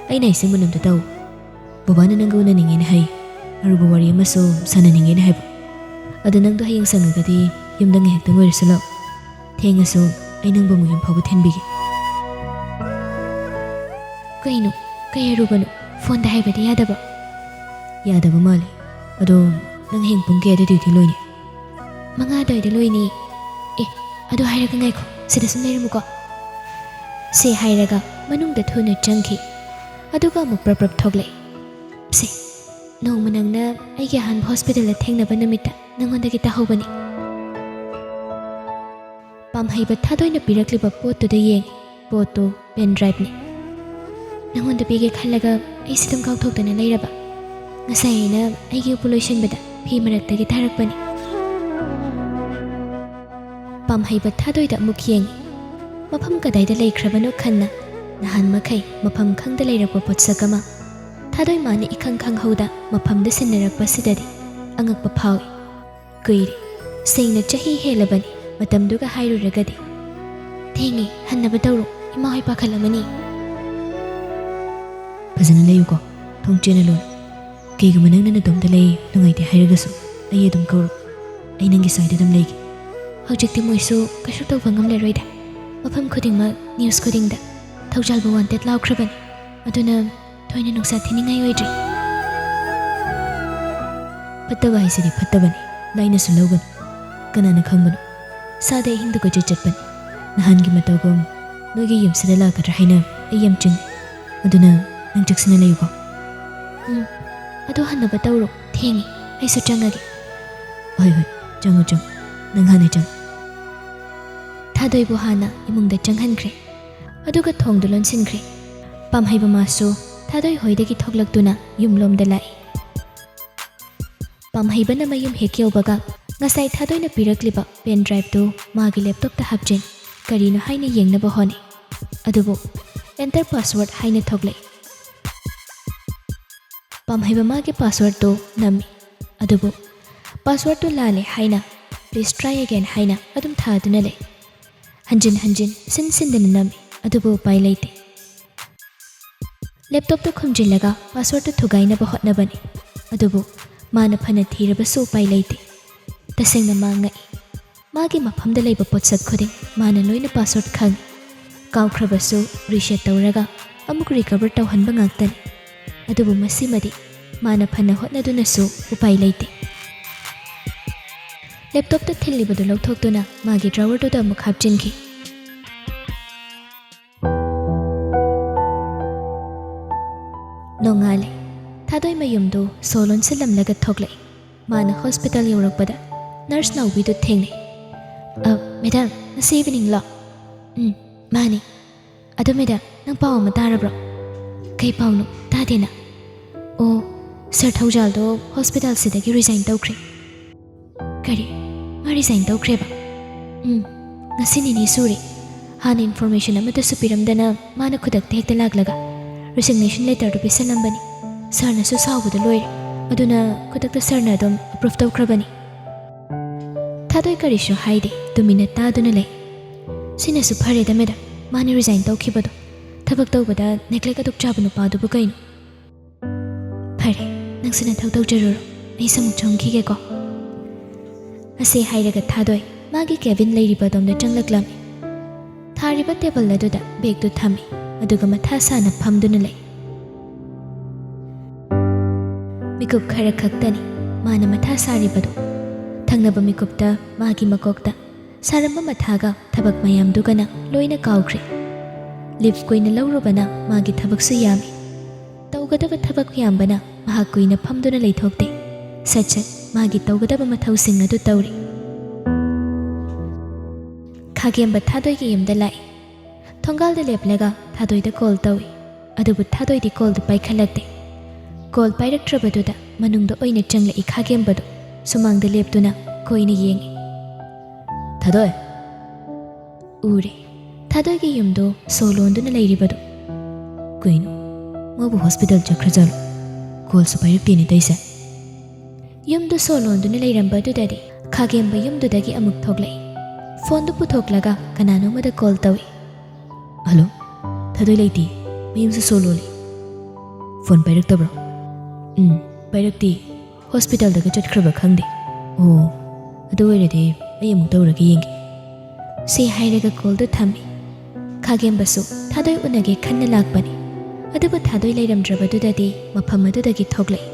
ꯑꯩꯅ ꯍꯥꯏꯁꯦ ꯃꯨꯟꯅ ꯑꯝꯇ ꯇꯥꯎ꯫ ꯕꯕꯥꯅ ꯅꯪꯒ ꯎꯅꯅꯤꯡꯉꯦꯅ ꯍꯥꯏ, ꯑꯔꯨꯕ ꯋꯥꯔꯤ ꯑꯃꯁꯨ ꯁꯥꯟꯅꯅꯤꯡꯉꯦꯅ ꯍꯥꯏꯕ꯫ ꯑꯗꯣ ꯅꯪꯗꯣ ꯍꯌꯦꯡ ꯁꯪꯉꯒꯗꯤ ꯌꯨꯝꯗ ꯉꯥꯏꯍꯥꯛꯇꯪ ꯑꯣꯏꯔꯁꯨ ꯂꯥꯛꯑꯣ꯫ ꯊꯦꯡꯉꯁꯨ ꯑꯩ ꯅꯪꯕꯨ ꯑꯃꯨꯛ ꯌꯨꯝ ꯐꯥꯎꯕ ꯊꯤꯟꯕꯤꯒꯦ꯫" "ꯀꯩꯅꯣ? ꯀꯩ ꯑꯔꯨꯕꯅꯣ? ꯐꯣꯟꯗ ꯍꯥꯏꯕꯗꯤ ꯌꯥꯗꯕ꯭ꯔꯣ?" "ꯌꯥꯗꯕ ꯃꯥꯜꯂꯦ꯫ ꯑꯗꯣ ꯅꯪ ꯍꯌꯦꯡ ꯄꯨꯡ ꯀꯌꯥꯗ ꯗ꯭ꯌꯨꯇꯤ ꯂꯣꯏꯅꯤ?" "ꯃꯉꯥ ꯑꯗꯨꯋꯥꯏꯗ ꯂꯣꯏꯅꯤ꯫" "ꯑꯦ, ꯑꯗꯨ ꯍꯥꯏꯔꯒ ꯉꯥꯏꯈꯣ, ꯁꯤꯗ ꯁꯨꯝ ꯂꯩꯔꯝꯃꯨꯀꯣ꯫" ꯁꯤ ꯍꯥꯏꯔꯒ ꯃꯅꯨꯡꯗ ꯊꯨꯅ ꯆꯪꯈꯤ꯫ ꯑꯗꯨꯒ ꯑꯃꯨꯛ ꯄ꯭ꯔꯞ ꯄ꯭ꯔꯞ ꯊꯣꯛꯂꯛꯏ꯫ "ꯁꯦ, ꯅꯣꯡꯃ ꯅꯪꯅ ꯑꯩꯒꯤ ꯑꯍꯥꯟꯕ ꯍꯣꯁꯄꯤꯇꯥꯜꯗ ꯊꯦꯡꯅꯕ ꯅꯨꯃꯤꯠꯇ ꯅꯪꯉꯣꯟꯗꯒꯤ ꯇꯥꯍꯧꯕꯅꯤ꯫" ꯄꯥꯝꯍꯩꯕ ꯊꯥꯗꯣꯏꯅ ꯄꯤꯔꯛꯂꯤꯕ ꯄꯣꯠꯇꯨꯗ ꯌꯦꯡꯉꯤ꯫ ꯄꯣꯠꯇꯨ ꯄꯦꯟ ꯗ꯭ꯔꯥꯏꯚꯅꯤ꯫ "ꯅꯪꯉꯣꯟꯗ ꯄꯤꯒꯦ ꯈꯜꯂꯒ ꯑꯩꯁꯤ ꯑꯗꯨꯝ ꯀꯥꯎꯊꯣꯛꯇꯅ ꯂꯩꯔꯕ? ꯉꯁꯥꯏ ꯑꯩꯅ ꯑꯩꯒꯤ ꯎꯄꯨ ꯂꯣꯏꯁꯤꯟꯕꯗ ꯐꯤ ꯃꯔꯛꯇꯒꯤ ꯊꯥꯔꯛꯄꯅꯤ꯫" ꯄꯥꯝꯍꯩꯕ ꯊꯥꯗꯣꯏꯗ ꯑꯃꯨꯛ ꯌꯦꯡꯉꯤ꯫ ꯃꯐꯝ ꯀꯗꯥꯏꯗ ꯂꯩꯈ꯭ꯔꯕꯅꯣ ꯈꯟꯅ ꯅꯍꯥꯟ ꯃꯈꯩ ꯃꯐꯝ ꯈꯪꯗ ꯂꯩꯔꯛꯄ ꯄꯣꯠꯁꯛ ꯑꯃ ꯊꯥꯗꯣꯏ ꯃꯥꯅ ꯏꯈꯪ ꯈꯪꯍꯧꯗ ꯃꯐꯝꯗ ꯁꯤꯟꯅꯔꯛꯄꯁꯤꯗꯗꯤ ꯑꯉꯛꯄ ꯐꯥꯎꯏ꯫ ꯀꯨꯏꯔꯦ, ꯁꯦꯡꯅ ꯆꯍꯤ ꯍꯦꯜꯂꯕꯅꯤ꯫ ꯃꯇꯝꯗꯨꯒ ꯍꯥꯏꯔꯨꯔꯒꯗꯤ꯫ "ꯊꯦꯡꯉꯦ, ꯍꯟꯅꯕ ꯇꯧꯔꯣ, ꯏꯃꯥ ꯍꯣꯏ ꯄꯥꯈꯠꯂꯝꯃꯅꯤ꯫" "ꯐꯖꯅ ꯂꯩꯌꯨꯀꯣ, ꯊꯣꯡ ꯆꯦꯠꯅ ꯂꯣꯜꯂꯨ꯫ ꯀꯩꯒꯨꯝꯕ ꯅꯪꯅ ꯅꯇꯣꯝꯇ ꯂꯩ ꯅꯨꯡꯉꯥꯏꯇꯦ ꯍꯥꯏꯔꯒꯁꯨ ꯑꯩ ꯑꯗꯨꯝ ꯀꯧꯔꯣ꯫ ꯑꯩ ꯅꯪꯒꯤ ꯁꯥꯏꯗ ꯑꯗꯨꯝ ꯂꯩꯒꯦ꯫" "ꯍꯧꯖꯤꯛꯇꯤ ꯃꯣꯏꯁꯨ ꯀꯩꯁꯨ ꯇꯧꯕ ꯉꯝꯂꯔꯣꯏꯗ꯫ ꯃꯐꯝ ꯈꯨꯗꯤꯡꯃꯛ, ꯅ꯭ꯌꯨꯁ ꯈꯨꯗꯤꯡꯗ ꯊꯧꯖꯥꯜꯕꯨ ꯋꯥꯟꯇꯦꯗ ꯂꯥꯎꯈ꯭ꯔꯕꯅꯤ꯫ ꯑꯗꯨꯅ ꯊꯣꯏꯅ ꯅꯨꯡꯁꯥ ꯊꯤꯅꯤꯡꯉꯥꯏ ꯑꯣꯏꯗ꯭ꯔꯤ꯫" "ꯐꯠꯇꯕ ꯍꯥꯏꯁꯤꯗꯤ ꯐꯠꯇꯕꯅꯤ, ꯂꯥꯏꯅꯁꯨ ꯂꯧꯒꯅꯨ꯫ ꯀꯅꯥꯅ ꯈꯪꯕꯅꯣ, ꯁꯥꯗ ꯑꯍꯤꯡꯗꯨ ꯀꯣꯏꯆꯠ ꯆꯠꯄꯅꯤ꯫ ꯅꯍꯥꯟꯒꯤ ꯃꯇꯧꯒꯨꯝ ꯅꯣꯏꯒꯤ ꯌꯨꯝꯁꯤꯗ ꯂꯥꯛꯀꯗ꯭ꯔꯥ ꯍꯥꯏꯅ ꯑꯩ ꯌꯥꯝ ꯆꯤꯡꯅꯩ꯫ ꯑꯗꯨꯅ ꯅꯪ ꯆꯦꯛꯁꯤꯟꯅ ꯂꯩꯌꯨꯀꯣ꯫" "ꯎꯝ, ꯑꯗꯨ ꯍꯟꯅꯕ ꯇꯧꯔꯣ, ꯊꯦꯡꯉꯦ, ꯑꯩꯁꯨ ꯆꯪꯉꯒꯦ꯫" "ꯍꯣꯏ, ꯍꯣꯏ, ꯆꯪꯉꯨ, ꯆꯪꯉꯨ, ꯅꯪ ꯍꯥꯟꯅ ꯆꯪꯉꯨ꯫" ꯊꯥꯗꯣꯏꯕꯨ ꯍꯥꯟꯅ ꯏꯃꯨꯡꯗ ꯆꯪꯍꯟꯈ꯭ꯔꯦ, ꯑꯗꯨꯒ ꯊꯣꯡꯗꯨ ꯂꯣꯟꯁꯤꯟꯈ꯭ꯔꯦ꯫ ꯄꯥꯝꯍꯩꯕ ꯃꯥꯁꯨ ꯊꯥꯗꯣꯏ ꯍꯣꯏꯗꯒꯤ ꯊꯣꯛꯂꯛꯇꯨꯅ ꯌꯨꯝꯂꯣꯝꯗ ꯂꯥꯛꯏ꯫ ꯄꯥꯝꯍꯩꯕꯅ ꯃꯌꯨꯝ ꯍꯦꯛ ꯌꯧꯕꯒ ꯉꯁꯥꯏ ꯊꯥꯗꯣꯏꯅ ꯄꯤꯔꯛꯂꯤꯕ ꯄꯦꯟ ꯗ꯭ꯔꯥꯏꯚꯇꯨ ꯃꯥꯒꯤ ꯂꯦꯞꯇꯣꯞꯇ ꯍꯥꯞꯆꯤꯟ ꯀꯔꯤꯅꯣ ꯍꯥꯏꯅ ꯌꯦꯡꯅꯕ ꯍꯣꯠꯅꯩ꯫ ꯑꯗꯨꯕꯨ "ꯑꯦꯟꯇꯔ ꯄꯥꯁꯋꯥꯔꯗ" ꯍꯥꯏꯅ ꯊꯣꯛꯂꯛꯏ꯫ ꯄꯥꯝꯍꯩꯕ ꯃꯥꯒꯤ ꯄꯥꯁꯋꯥꯔꯗꯇꯨ ꯅꯝꯃꯤ꯫ ꯑꯗꯨꯕꯨ ꯄꯥꯁꯋꯥꯔꯗꯇꯨ ꯂꯥꯜꯂꯦ ꯍꯥꯏꯅ "Please try again" ꯍꯥꯏꯅ ꯑꯗꯨꯝ ꯊꯥꯗꯨꯅ ꯂꯩ꯫ ꯍꯟꯖꯤꯟ ꯍꯟꯖꯤꯟ ꯁꯤꯟ ꯁꯤꯟꯗꯅ ꯅꯝꯃꯤ, ꯑꯗꯨꯕꯨ ꯎꯄꯥꯏ ꯂꯩꯇꯦ꯫ ꯂꯦꯞꯇꯣꯞꯇꯨ ꯈꯨꯝꯖꯤꯜꯂꯒ ꯄꯥꯁꯋꯥꯔꯗꯇꯨ ꯊꯨꯒꯥꯏꯅꯕ ꯍꯣꯠꯅꯕꯅꯤ, ꯑꯗꯨꯕꯨ ꯃꯥꯅ ꯐꯅ ꯊꯤꯔꯕꯁꯨ ꯎꯄꯥꯏ ꯂꯩꯇꯦ꯫ ꯇꯁꯦꯡꯅ ꯃꯥ ꯉꯛꯏ꯫ ꯃꯥꯒꯤ ꯃꯐꯝꯗ ꯂꯩꯕ ꯄꯣꯠꯁꯛ ꯈꯨꯗꯤꯡ ꯃꯥꯅ ꯂꯣꯏꯅ ꯄꯥꯁꯋꯥꯔꯗ ꯈꯪꯏ꯫ ꯀꯥꯎꯈ꯭ꯔꯕꯁꯨ ꯔꯤꯁꯦꯠ ꯇꯧꯔꯒ ꯑꯃꯨꯛ ꯔꯤꯀꯚꯔ ꯇꯧꯍꯟꯕ ꯉꯥꯛꯇꯅꯤ꯫ ꯑꯗꯨꯕꯨ ꯃꯁꯤꯃꯗꯤ ꯃꯥꯅ ꯐꯅ ꯍꯣꯠꯅꯗꯨꯅꯁꯨ ꯎꯄꯥꯏ ꯂꯩꯇꯦ꯫ ꯂꯦꯞꯇꯣꯞꯇ ꯊꯤꯜꯂꯤꯕꯗꯨ ꯂꯧꯊꯣꯛꯇꯨꯅ ꯃꯥꯒꯤ ꯗ꯭ꯔꯥꯋꯔꯗꯨꯗ ꯑꯃꯨꯛ ꯍꯥꯞꯆꯤꯟꯈꯤ꯫ ꯅꯣꯡꯉꯥꯜꯂꯦ꯫ ꯊꯥꯗꯣꯏ ꯃꯌꯨꯝꯗꯨ ꯁꯣ ꯂꯣꯟꯁꯤꯜꯂꯝꯂꯒ ꯊꯣꯛꯂꯛꯏ꯫ ꯃꯥꯅ ꯍꯣꯁꯄꯤꯇꯥꯜ ꯌꯧꯔꯛꯄꯗ ꯅꯔꯁ ꯅꯥꯎꯕꯤꯗꯨ ꯊꯦꯡꯅꯩ꯫ "ꯑ, ꯃꯦꯗꯥꯝ, ꯉꯁꯤ ꯏꯚꯤꯅꯤꯡꯂꯣ? ꯎꯝ, ꯃꯥꯅꯤ꯫ ꯑꯗꯣ ꯃꯦꯗꯥꯝ, ꯅꯪ ꯄꯥꯎ ꯑꯃ ꯇꯥꯔꯕ꯭ꯔꯣ? ꯀꯩ ꯄꯥꯎꯅꯣ? ꯇꯥꯗꯦꯅ꯫ ꯑꯣ, ꯁꯥꯔ ꯊꯧꯖꯥꯜꯗꯣ ꯍꯣꯁꯄꯤꯇꯥꯜꯁꯤꯗꯒꯤ ꯔꯤꯖꯥꯏꯟ ꯇꯧꯈ꯭ꯔꯦ꯫ ꯀꯔꯤ? ꯃꯥ ꯔꯤꯖꯥꯏꯟ ꯇꯧꯈ꯭ꯔꯦꯕ? ꯎꯝ, ꯉꯁꯤ ꯅꯤꯅꯤ ꯁꯨꯔꯦ꯫ ꯍꯥꯟꯅ ꯏꯟꯐꯣꯔꯃꯦꯁꯟ ꯑꯃꯠꯇꯁꯨ ꯄꯤꯔꯝꯗꯅ ꯃꯥꯅ ꯈꯨꯗꯛꯇ ꯍꯦꯛꯇ ꯂꯥꯛꯂꯒ ꯔꯤꯖꯤꯒꯅꯦꯁꯟ ꯂꯦꯇꯔꯗꯨ ꯄꯤꯁꯜꯂꯝꯕꯅꯤ꯫ ꯁꯥꯔꯅꯁꯨ ꯁꯥꯎꯕꯗ ꯂꯣꯏꯔꯦ꯫ ꯑꯗꯨꯅ ꯈꯨꯗꯛꯇ ꯁꯥꯔꯅ ꯑꯗꯨꯝ ꯑꯦꯄ꯭ꯔꯨꯞ ꯇꯧꯈ꯭ꯔꯕꯅꯤ꯫ ꯊꯥꯗꯣꯏ ꯀꯔꯤꯁꯨ ꯍꯥꯏꯗꯦ, ꯇꯨꯃꯤꯟꯅ ꯇꯥꯗꯨꯅ ꯂꯩ꯫ ꯁꯤꯅꯁꯨ ꯐꯔꯦꯗ ꯃꯦꯗꯥꯝ, ꯃꯥꯅ ꯔꯤꯖꯥꯏꯟ ꯇꯧꯈꯤꯕꯗꯣ꯫ ꯊꯕꯛ ꯇꯧꯕꯗ ꯅꯦꯒ꯭ꯂꯦꯛ ꯑꯗꯨꯛ ꯆꯥꯕ ꯅꯨꯄꯥꯗꯨꯕꯨ ꯀꯩꯅꯣ? ꯐꯔꯦ, ꯅꯪꯁꯨ ꯅꯊꯧ ꯇꯧꯖꯔꯨꯔꯣ, ꯑꯩꯁꯨ ꯑꯃꯨꯛ ꯆꯪꯈꯤꯒꯦꯀꯣ꯫ ꯑꯁꯤ ꯍꯥꯏꯔꯒ ꯊꯥꯗꯣꯏ ꯃꯥꯒꯤ ꯀꯦꯕꯤꯟ ꯂꯩꯔꯤꯕ ꯑꯗꯣꯝꯗ ꯆꯪꯂꯛꯂꯝꯃꯤ꯫ ꯊꯥꯔꯤꯕ ꯇꯦꯕꯜ ꯑꯗꯨꯗ ꯕꯦꯒꯇꯨ ꯊꯝꯃꯤ, ꯑꯗꯨꯒ ꯃꯊꯥ ꯁꯥꯅ ꯐꯝꯗꯨꯅ ꯂꯩ꯫ ꯃꯤꯀꯨꯞ ꯈꯔ ꯈꯛꯇꯅꯤ ꯃꯥꯅ ꯃꯊꯥ ꯁꯥꯔꯤꯕꯗꯨ꯫ ꯊꯪꯅꯕ ꯃꯤꯀꯨꯞꯇ ꯃꯥꯒꯤ ꯃꯀꯣꯛꯇ ꯁꯥꯔꯝꯕ ꯃꯊꯥꯒ ꯊꯕꯛ ꯃꯌꯥꯝꯗꯨꯒꯅ ꯂꯣꯏꯅ ꯀꯥꯎꯈ꯭ꯔꯦ꯫ ꯂꯤꯐ ꯀꯨꯏꯅ ꯂꯧꯔꯨꯕꯅ ꯃꯥꯒꯤ ꯊꯕꯛꯁꯨ ꯌꯥꯝꯃꯤ꯫ ꯇꯧꯒꯗꯕ ꯊꯕꯛ ꯌꯥꯝꯕꯅ ꯃꯍꯥꯛ ꯀꯨꯏꯅ ꯐꯝꯗꯨꯅ ꯂꯩꯊꯣꯛꯇꯦ꯫ ꯁꯠ ꯁꯠ ꯃꯥꯒꯤ ꯇꯧꯒꯗꯕ ꯃꯊꯧꯁꯤꯡ ꯑꯗꯨ ꯇꯧꯔꯤ꯫ ꯈꯥꯒꯦꯝꯕ ꯊꯥꯗꯣꯏꯒꯤ ꯌꯨꯝꯗ ꯂꯥꯛꯏ꯫ ꯊꯣꯡꯒꯥꯜꯗ ꯂꯦꯞꯂꯒ ꯊꯥꯗꯣꯏꯗ ꯀꯣꯜ ꯇꯧꯏ꯫ ꯑꯗꯨꯕꯨ ꯊꯥꯗꯣꯏꯗꯤ ꯀꯣꯜꯗꯨ ꯄꯥꯏꯈꯠꯂꯛꯇꯦ꯫ ꯀꯣꯜ ꯄꯥꯏꯔꯛꯇ꯭ꯔꯕꯗꯨꯗ ꯃꯅꯨꯡꯗ ꯑꯣꯏꯅ ꯆꯪꯂꯛꯏ ꯈꯥꯒꯦꯝꯕꯗꯨ꯫ ꯁꯨꯃꯥꯡꯗ ꯂꯦꯞꯇꯨꯅ ꯀꯣꯏꯅ ꯌꯦꯡꯏ꯫ "ꯊꯥꯗꯣꯏ!" ꯎꯔꯦ꯫ ꯊꯥꯗꯣꯏꯒꯤ ꯌꯨꯝꯗꯣ ꯁꯣ ꯂꯣꯟꯗꯨꯅ ꯂꯩꯔꯤꯕꯗꯨ꯫ "ꯀꯩꯅꯣ, ꯃꯥꯕꯨ ꯍꯣꯁꯄꯤꯇꯥꯜ ꯆꯠꯈ꯭ꯔꯖꯥꯠꯂꯣ? ꯀꯣꯜꯁꯨ ꯄꯥꯏꯔꯛꯇꯦꯅꯦ ꯇꯩꯁꯦ꯫" ꯌꯨꯝꯗꯨ ꯁꯣ ꯂꯣꯟꯗꯨꯅ ꯂꯩꯔꯝꯕꯗꯨꯗꯗꯤ ꯈꯥꯒꯦꯝꯕ ꯌꯨꯝꯗꯨꯗꯒꯤ ꯑꯃꯨꯛ ꯊꯣꯛꯂꯛꯏ꯫ ꯐꯣꯟꯗꯨ ꯄꯨꯊꯣꯛꯂꯒ ꯀꯅꯥꯅꯣꯃꯗ ꯀꯣꯜ ꯇꯧꯏ꯫ "ꯍꯜꯂꯣ, ꯊꯥꯗꯣꯏ ꯂꯩꯇꯦ꯫ ꯃꯌꯨꯝꯁꯨ ꯁꯣ ꯂꯣꯜꯂꯤ꯫ ꯐꯣꯟ ꯄꯥꯏꯔꯛꯇꯕ꯭ꯔꯣ?" "ꯎꯝ, ꯄꯥꯏꯔꯛꯇꯦ꯫ ꯍꯣꯁꯄꯤꯇꯥꯜꯗꯒ ꯆꯠꯈ꯭ꯔꯕ ꯈꯪꯗꯦ꯫" "ꯑꯣ, ꯑꯗꯨ ꯑꯣꯏꯔꯗꯤ ꯑꯩ ꯑꯃꯨꯛ ꯇꯧꯔꯒ ꯌꯦꯡꯒꯦ꯫" ꯁꯤ ꯍꯥꯏꯔꯒ ꯀꯣꯜꯗꯨ ꯊꯝꯃꯤ꯫ ꯈꯥꯒꯦꯝꯕꯁꯨ ꯊꯥꯗꯣꯏ ꯎꯅꯒꯦ ꯈꯟꯅ ꯂꯥꯛꯄꯅꯤ꯫ ꯑꯗꯨꯕꯨ ꯊꯥꯗꯣꯏ ꯂꯩꯔꯝꯗ꯭ꯔꯕꯗꯨꯗꯗꯤ ꯃꯐꯝ ꯑꯗꯨꯗꯒꯤ ꯊꯣꯛꯂꯛꯏ꯫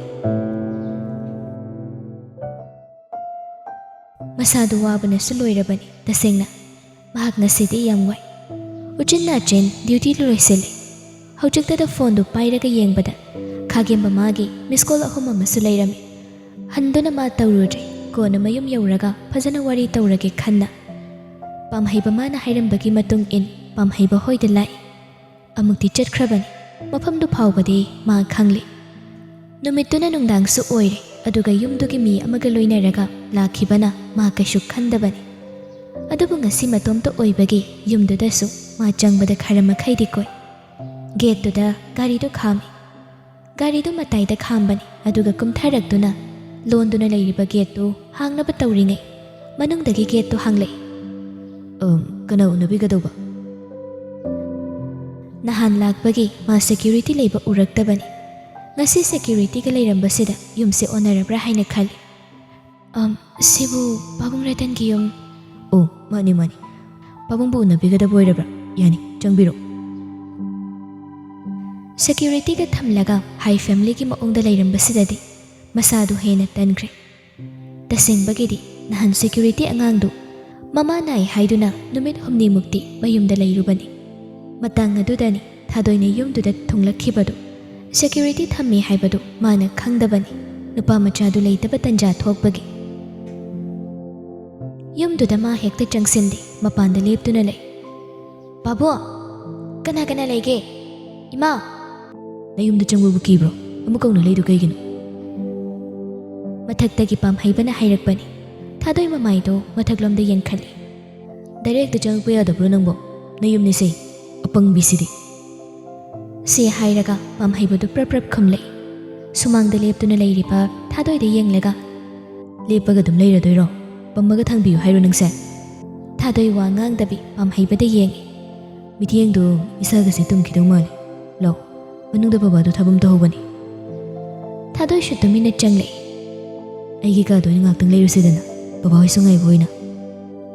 ꯃꯁꯥꯗꯨ ꯋꯥꯕꯅꯁꯨ ꯂꯣꯏꯔꯕꯅꯤ꯫ ꯇꯁꯦꯡꯅ ꯃꯍꯥꯛ ꯉꯁꯤꯗꯤ ꯌꯥꯝ ꯋꯥꯏ꯫ ꯎꯆꯤꯟ ꯅꯥꯆꯤꯟ ꯗ꯭ꯌꯨꯇꯤꯗꯨ ꯂꯣꯏꯁꯤꯜꯂꯤ꯫ ꯍꯧꯖꯤꯛꯇꯗ ꯐꯣꯟꯗꯨ ꯄꯥꯏꯔꯒ ꯌꯦꯡꯕꯗ ꯈꯥꯒꯦꯝꯕ ꯃꯥꯒꯤ ꯃꯤꯁ ꯀꯣꯜ ꯑꯍꯨꯝ ꯑꯃꯁꯨ ꯂꯩꯔꯝꯃꯤ꯫ ꯍꯟꯗꯨꯅ ꯃꯥ ꯇꯧꯔꯨꯗ꯭ꯔꯦ꯫ ꯀꯣꯟꯅ ꯃꯌꯨꯝ ꯌꯧꯔꯒ ꯐꯖꯅ ꯋꯥꯔꯤ ꯇꯧꯔꯒꯦ ꯈꯟꯅ꯫ ꯄꯥꯝꯍꯩꯕ ꯃꯥꯅ ꯍꯥꯏꯔꯝꯕꯒꯤ ꯃꯇꯨꯡ ꯏꯟ ꯄꯥꯝꯍꯩꯕ ꯍꯣꯏꯗ ꯂꯥꯛꯏ꯫ ꯑꯃꯨꯛꯇꯤ ꯆꯠꯈ꯭ꯔꯕꯅꯤ꯫ ꯃꯐꯝꯗꯨ ꯐꯥꯎꯕꯗꯤ ꯃꯥ ꯈꯪꯂꯤ꯫ ꯅꯨꯃꯤꯠꯇꯨꯅ ꯅꯨꯡꯗꯥꯡꯁꯨ ꯑꯣꯏꯔꯦ, ꯑꯗꯨꯒ ꯌꯨꯝꯗꯨꯒꯤ ꯃꯤ ꯑꯃꯒ ꯂꯣꯏꯅꯔꯒ ꯂꯥꯛꯈꯤꯕꯅ ꯃꯥ ꯀꯩꯁꯨ ꯈꯟꯗꯕꯅꯤ꯫ ꯑꯗꯨꯕꯨ ꯉꯁꯤ ꯃꯇꯣꯝꯇ ꯑꯣꯏꯕꯒꯤ ꯌꯨꯝꯗꯨꯗꯁꯨ ꯃꯥ ꯆꯪꯕꯗ ꯈꯔ ꯃꯈꯩꯗꯤ ꯀꯣꯏ꯫ ꯒꯦꯠꯇꯨꯗ ꯒꯥꯔꯤꯗꯨ ꯈꯥꯝꯃꯤ꯫ ꯒꯥꯔꯤꯗꯨ ꯃꯇꯥꯏꯗ ꯈꯥꯝꯕꯅꯤ, ꯑꯗꯨꯒ ꯀꯨꯝꯊꯔꯛꯇꯨꯅ ꯂꯣꯟꯗꯨꯅ ꯂꯩꯔꯤꯕ ꯒꯦꯠꯇꯨ ꯍꯥꯡꯅꯕ ꯇꯧꯔꯤꯉꯩ ꯃꯅꯨꯡꯗꯒꯤ ꯒꯦꯠꯇꯨ ꯍꯥꯡꯂꯛꯏ꯫ "ꯑꯝ, ꯀꯅꯥ ꯎꯅꯕꯤꯒꯗꯧꯕ?" ꯅꯍꯥꯟ ꯂꯥꯛꯄꯒꯤ ꯃꯥ ꯁꯦꯀ꯭ꯌꯨꯔꯤꯇꯤ ꯂꯩꯕ ꯎꯔꯛꯇꯕꯅꯤ꯫ ꯉꯁꯤ ꯁꯦꯀ꯭ꯌꯨꯔꯤꯇꯤꯒ ꯂꯩꯔꯝꯕꯁꯤꯗ ꯌꯨꯝꯁꯦ ꯑꯣꯟꯅꯔꯕ꯭ꯔꯥ ꯍꯥꯏꯅ ꯈꯜꯂꯤ꯫ "ꯑꯝ, ꯁꯤꯕꯨ ꯄꯥꯕꯨꯡ ꯔꯇꯟꯒꯤ ꯌꯨꯝ?" "ꯑꯣ, ꯃꯥꯅꯤ, ꯃꯥꯅꯤ꯫ ꯄꯥꯕꯨꯡꯕꯨ ꯎꯅꯕꯤꯒꯗꯕ ꯑꯣꯏꯔꯕ꯭ꯔꯥ? ꯌꯥꯅꯤ, ꯆꯪꯕꯤꯔꯣ꯫" ꯁꯦꯀ꯭ꯌꯨꯔꯤꯇꯤꯒ ꯊꯝꯂꯒ ꯍꯥꯏ ꯐꯦꯃꯤꯂꯤꯒꯤ ꯃꯑꯣꯡꯗ ꯂꯩꯔꯝꯕꯁꯤꯗꯗꯤ ꯃꯁꯥꯗꯨ ꯍꯦꯟꯅ ꯇꯟꯈ꯭ꯔꯦ꯫ ꯇꯁꯦꯡꯕꯒꯤꯗꯤ ꯅꯍꯥꯟ ꯁꯦꯀ꯭ꯌꯨꯔꯤꯇꯤ ꯑꯉꯥꯡꯗꯨ ꯃꯃꯥ ꯅꯥꯏ ꯍꯥꯏꯗꯨꯅ ꯅꯨꯃꯤꯠ ꯍꯨꯝꯅꯤꯃꯨꯛꯇꯤ ꯃꯌꯨꯝꯗ ꯂꯩꯔꯨꯕꯅꯤ꯫ ꯃꯇꯥꯡ ꯑꯗꯨꯗꯅꯤ ꯊꯥꯗꯣꯏꯅ ꯌꯨꯝꯗꯨꯗ ꯊꯨꯡꯂꯛꯈꯤꯕꯗꯨ꯫ ꯁꯦꯀ꯭ꯌꯨꯔꯤꯇꯤ ꯊꯝꯃꯤ ꯍꯥꯏꯕꯗꯨ ꯃꯥꯅ ꯈꯪꯗꯕꯅꯤ꯫ ꯅꯨꯄꯥ ꯃꯆꯥꯗꯨ ꯂꯩꯇꯕ ꯇꯟꯖꯥ ꯊꯣꯛꯄꯒꯤ꯫ ꯌꯨꯝꯗꯨꯗ ꯃꯥ ꯍꯦꯛꯇ ꯆꯪꯁꯤꯟꯗꯦ, ꯃꯄꯥꯟꯗ ꯂꯦꯞꯇꯨꯅ ꯂꯩ꯫ "ꯄꯥꯕꯨꯡ, ꯀꯅꯥ ꯀꯅꯥ ꯂꯩꯒꯦ? ꯏꯃꯥ!" "ꯅꯌꯨꯝꯗ ꯆꯪꯕꯕꯨ ꯀꯤꯕ꯭ꯔꯣ? ꯑꯃꯨꯛ ꯀꯧꯅ ꯂꯩꯗꯨ ꯀꯩꯒꯤꯅꯣ?" ꯃꯊꯛꯇꯒꯤ ꯄꯥꯝꯍꯩꯕꯅ ꯍꯥꯏꯔꯛꯄꯅꯤ꯫ ꯊꯥꯗꯣꯏ ꯃꯃꯥꯏꯗꯣ ꯃꯊꯛꯂꯣꯝꯗ ꯌꯦꯡꯈꯠꯂꯤ꯫ "ꯗꯥꯏꯔꯦꯛꯇ ꯆꯪꯉꯛꯄ ꯌꯥꯗꯕ꯭ꯔꯣ ꯅꯪꯕꯣ? ꯅꯌꯨꯝꯅꯤꯁꯦ, ꯑꯄꯪꯕꯤꯁꯤꯗꯤ!" ꯁꯤ ꯍꯥꯏꯔꯒ ꯄꯥꯝꯍꯩꯕꯗꯨ ꯄ꯭ꯔꯞ ꯄ꯭ꯔꯞ ꯈꯨꯝꯂꯛꯏ꯫ ꯁꯨꯃꯥꯡꯗ ꯂꯦꯞꯇꯨꯅ ꯂꯩꯔꯤꯕ ꯊꯥꯗꯣꯏꯗ ꯌꯦꯡꯂꯒ, "ꯂꯦꯞꯄꯒ ꯑꯗꯨꯝ ꯂꯩꯔꯗꯣꯏꯔꯣ? ꯄꯝꯃꯒ ꯊꯥꯡꯕꯤꯌꯨ ꯍꯥꯏꯔꯣ ꯅꯪꯁꯦ?" ꯊꯥꯗꯣꯏ ꯋꯥ ꯉꯥꯡꯗꯕꯤ ꯄꯥꯝꯍꯩꯕꯗ ꯌꯦꯡꯉꯤ꯫ "ꯃꯤꯠꯌꯦꯡꯗꯣ ꯏꯁꯥꯒꯁꯦ ꯇꯨꯝꯈꯤꯗꯧ ꯃꯥꯜꯂꯦ꯫ ꯂꯥꯎ, ꯃꯅꯨꯡꯗ ꯕꯕꯥꯗꯣ ꯊꯕꯛ ꯑꯃ ꯇꯧꯍꯧꯕꯅꯤ꯫" ꯊꯥꯗꯣꯏꯁꯨ ꯇꯨꯃꯤꯟꯅ ꯆꯪꯂꯛꯏ꯫ "ꯑꯩꯒꯤ ꯀꯥꯗ ꯑꯣꯏꯅ ꯉꯥꯛꯇꯪ ꯂꯩꯔꯨꯁꯤꯗꯅ, ꯕꯕꯥ ꯍꯣꯏꯁꯨ ꯉꯥꯏꯕ ꯑꯣꯏꯅ꯫"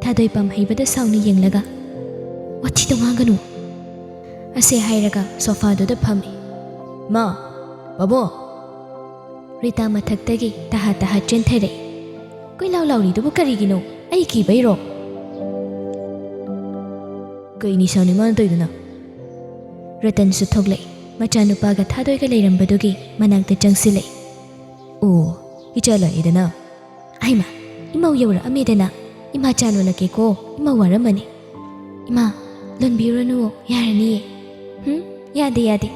ꯊꯥꯗꯣꯏ ꯄꯥꯝꯍꯩꯕꯗ ꯁꯥꯎꯅ ꯌꯦꯡꯂꯒ, "ꯋꯥꯊꯤꯗꯣ ꯉꯥꯡꯒꯅꯨ!" ꯑꯁꯤ ꯍꯥꯏꯔꯒ ꯁꯣꯐꯥꯗꯨꯗ ꯐꯝꯃꯤ꯫ "ꯃꯥ! ꯕꯥꯕꯣ!" ꯔꯤꯇꯥ ꯃꯊꯛꯇꯒꯤ ꯇꯍꯥ ꯇꯍꯥ ꯆꯦꯟꯊꯔꯛꯏ꯫ "ꯀꯣꯏꯂꯥꯎ ꯂꯥꯎꯔꯤꯗꯨꯕꯨ ꯀꯔꯤꯒꯤꯅꯣ? ꯑꯩ ꯀꯤꯕꯩꯔꯣ?" "ꯀꯩ ꯅꯤꯁꯥꯅꯣ ꯃꯥꯅ ꯇꯧꯔꯤꯗꯨꯅ?" ꯔꯇꯟꯁꯨ ꯊꯣꯛꯂꯛꯏ꯫ ꯃꯆꯥꯅꯨꯄꯥꯒ ꯊꯥꯗꯣꯏꯒ ꯂꯩꯔꯝꯕꯗꯨꯒꯤ ꯃꯅꯥꯛꯇ ꯆꯪꯁꯤꯜꯂꯛꯏ꯫ "ꯑꯣ, ꯏꯆꯥ ꯂꯥꯛꯑꯦꯗꯅ?" "ꯑꯩꯃ, ꯏꯃꯧ ꯌꯧꯔꯛꯑꯝꯃꯦꯗꯅ꯫ ꯏꯃꯥ ꯆꯥ ꯂꯣꯜꯂꯛꯀꯦꯀꯣ꯫" ꯏꯃꯥ ꯋꯥꯔꯝꯃꯅꯤ꯫ "ꯏꯃꯥ, ꯂꯣꯟꯕꯤꯔꯨꯔꯅꯨ, ꯌꯥꯔꯅꯤꯌꯦ꯫" "ꯍꯨꯝ, ꯌꯥꯗꯦ, ꯌꯥꯗꯦ꯫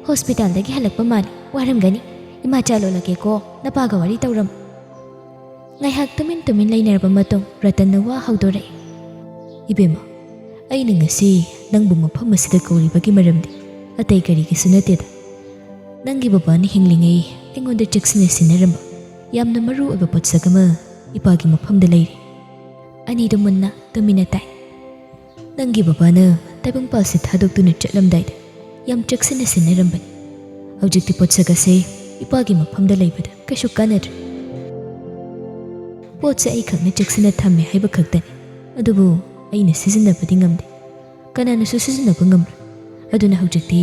ꯍꯣꯁꯄꯤꯇꯥꯜꯗꯒꯤ ꯍꯜꯂꯛꯄ ꯃꯥꯜꯂꯤ, ꯋꯥꯔꯝꯒꯅꯤ꯫ ꯏꯃꯥ ꯆꯥ ꯂꯣꯜꯂꯛꯀꯦꯀꯣ, ꯅꯄꯥꯒ ꯋꯥꯔꯤ ꯇꯧꯔꯝꯃꯨ꯫" ꯉꯥꯏꯍꯥꯛ ꯇꯨꯃꯤꯟ ꯇꯨꯃꯤꯟ ꯂꯩꯅꯔꯕ ꯃꯇꯨꯡ ꯔꯇꯟꯅ ꯋꯥ ꯍꯧꯗꯣꯔꯛꯏ꯫ "ꯏꯕꯦꯝꯃ, ꯑꯩꯅ ꯉꯁꯤ ꯅꯪꯕꯨ ꯃꯐꯝ ꯑꯁꯤꯗ ꯀꯧꯔꯤꯕꯒꯤ ꯃꯔꯝꯗꯤ ꯑꯇꯩ ꯀꯔꯤꯒꯤꯁꯨ ꯅꯠꯇꯦꯗ꯫ ꯅꯪꯒꯤ ꯕꯕꯥꯅ ꯍꯤꯡꯂꯤꯉꯩ ꯑꯩꯉꯣꯟꯗ ꯆꯦꯛꯁꯤꯟꯅ ꯁꯤꯟꯅꯔꯝꯕ ꯌꯥꯝꯅ ꯃꯔꯨ ꯑꯣꯏꯕ ꯄꯣꯠꯁꯛ ꯑꯃ ꯏꯄꯥꯒꯤ ꯃꯐꯝꯗ ꯂꯩꯔꯤ꯫" ꯑꯅꯤꯗꯨ ꯃꯨꯟꯅ ꯇꯨꯃꯤꯟꯅ ꯇꯥꯏ꯫ "ꯅꯪꯒꯤ ꯕꯕꯥꯅ ꯇꯥꯏꯕꯪꯄꯥꯜꯁꯦ ꯊꯥꯗꯣꯛꯇꯨꯅ ꯆꯠꯂꯝꯗꯥꯏꯗ ꯌꯥꯝ ꯆꯦꯛꯁꯤꯟꯅ ꯁꯤꯟꯅꯔꯝꯕꯅꯤ꯫ ꯍꯧꯖꯤꯛꯇꯤ ꯄꯣꯠꯁꯛ ꯑꯁꯦ ꯏꯄꯥꯒꯤ ꯃꯐꯝꯗ ꯂꯩꯕꯗ ꯀꯩꯁꯨ ꯀꯥꯟꯅꯗ꯭ꯔꯦ꯫ ꯄꯣꯠꯁꯦ ꯑꯩꯈꯛꯅ ꯆꯦꯛꯁꯤꯟꯅ ꯊꯝꯃꯦ ꯍꯥꯏꯕ ꯈꯛꯇꯅꯤ, ꯑꯗꯨꯕꯨ ꯑꯩꯅ ꯁꯤꯖꯤꯟꯅꯕꯗꯤ ꯉꯝꯗꯦ꯫ ꯀꯅꯥꯅꯁꯨ ꯁꯤꯖꯤꯟꯅꯕ ꯉꯝꯂꯣꯏ꯫ ꯑꯗꯨꯅ ꯍꯧꯖꯤꯛꯇꯤ